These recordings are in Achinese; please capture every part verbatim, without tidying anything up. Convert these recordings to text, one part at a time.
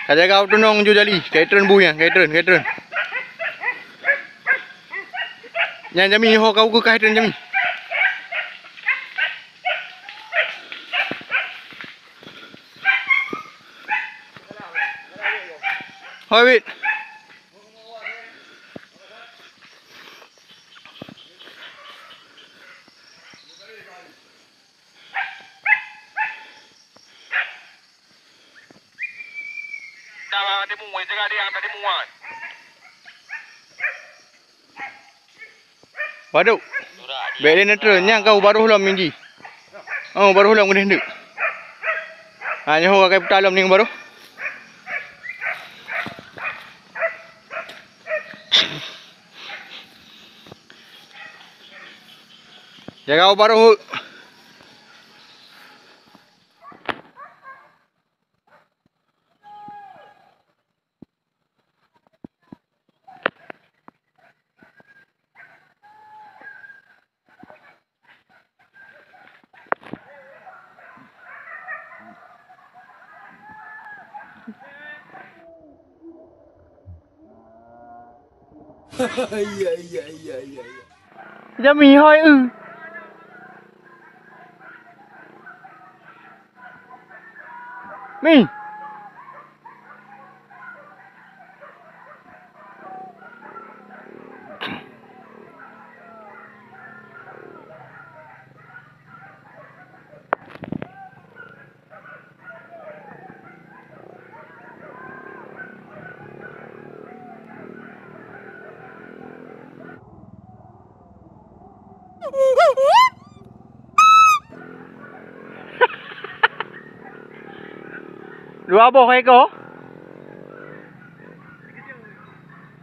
Ka jaga tunong ju jali, ka itreun bu nyan, ka itreun, ka itreun. Nyan Jami, ho ka ukeue ka itreun Jami. Hoi, wit. Waduh. Bèk lé neutreun, nyan ka u barôh lom nyan jih. Oh, barôh lom keudeh neuk. Ha, nyoe ka kai puta lom nyan barôh. Jaga u barôh. Jami hôi ư. Mi. Dua boh ekor.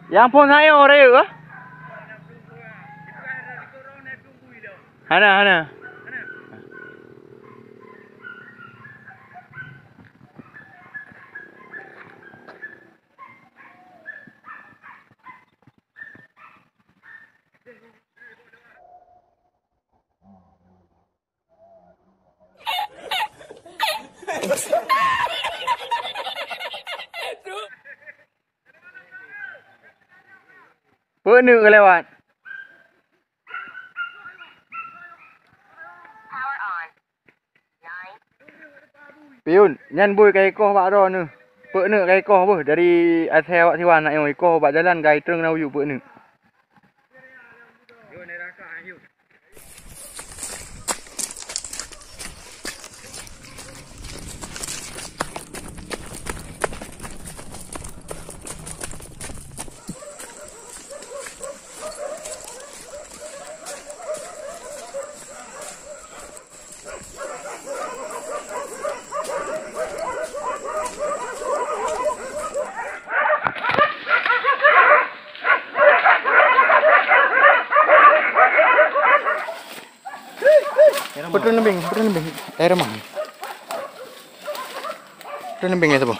Nyang phôn sayang rayeuk ah. Hana, hana. Peuneuk lewat. Piun, nyan bui ka ikoh bak droeneuh. Peuneuk ka ikoh beuh dari asai awak siwan nak nyoe ikoh bak jalan ka itreung na uyu peuneuk. Peutrön leumbeng, peutrön leumbeng. Air mah. Ada nembeng ya, siapa?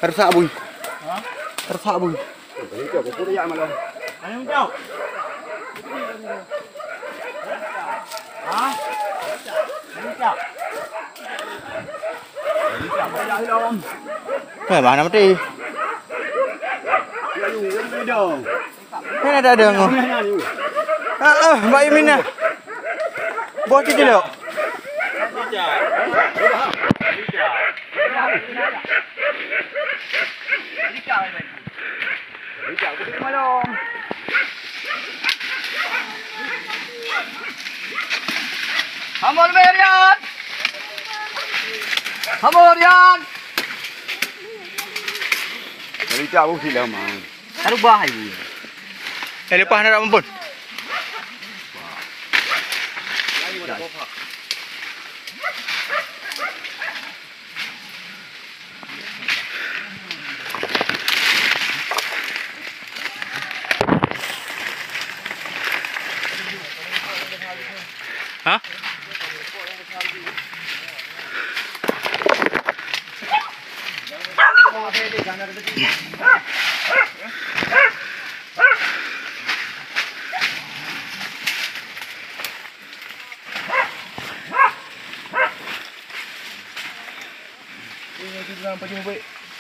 Tersak bui. Tersak bui. Eh, mana mati? Mana ada ada ngah. Ah, ah, Mbak Imina. Buat tu je lo. Hamor Merian. Hamor Yan. Dari tak bukti lama. Taruh bah ibu. Eh, lepas nak mampun. Ha?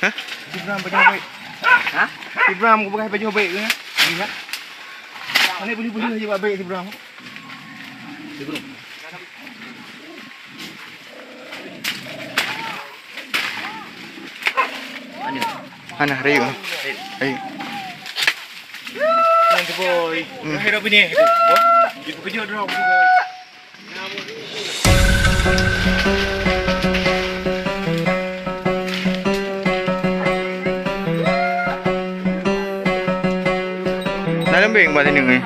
Hah? Ibrahim pakai baju baik. Hah? Ibrahim aku pakai baju baik ke? Ingat. Mana baju-baju aja baik Ibrahim. Ibrahim. Mana? Mana? Rayu. Rayu. Nanti boy. Hmm. Hai, Robin ni. Ibu kerja dulu. Dalam beng buat ini ni.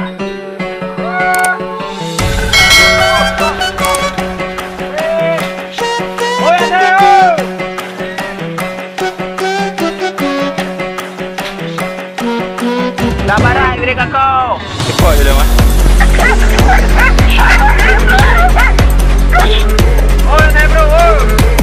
Sabar, Idris Kakao. Cepat je dah, Mat. Oh, naik, bro. Oh.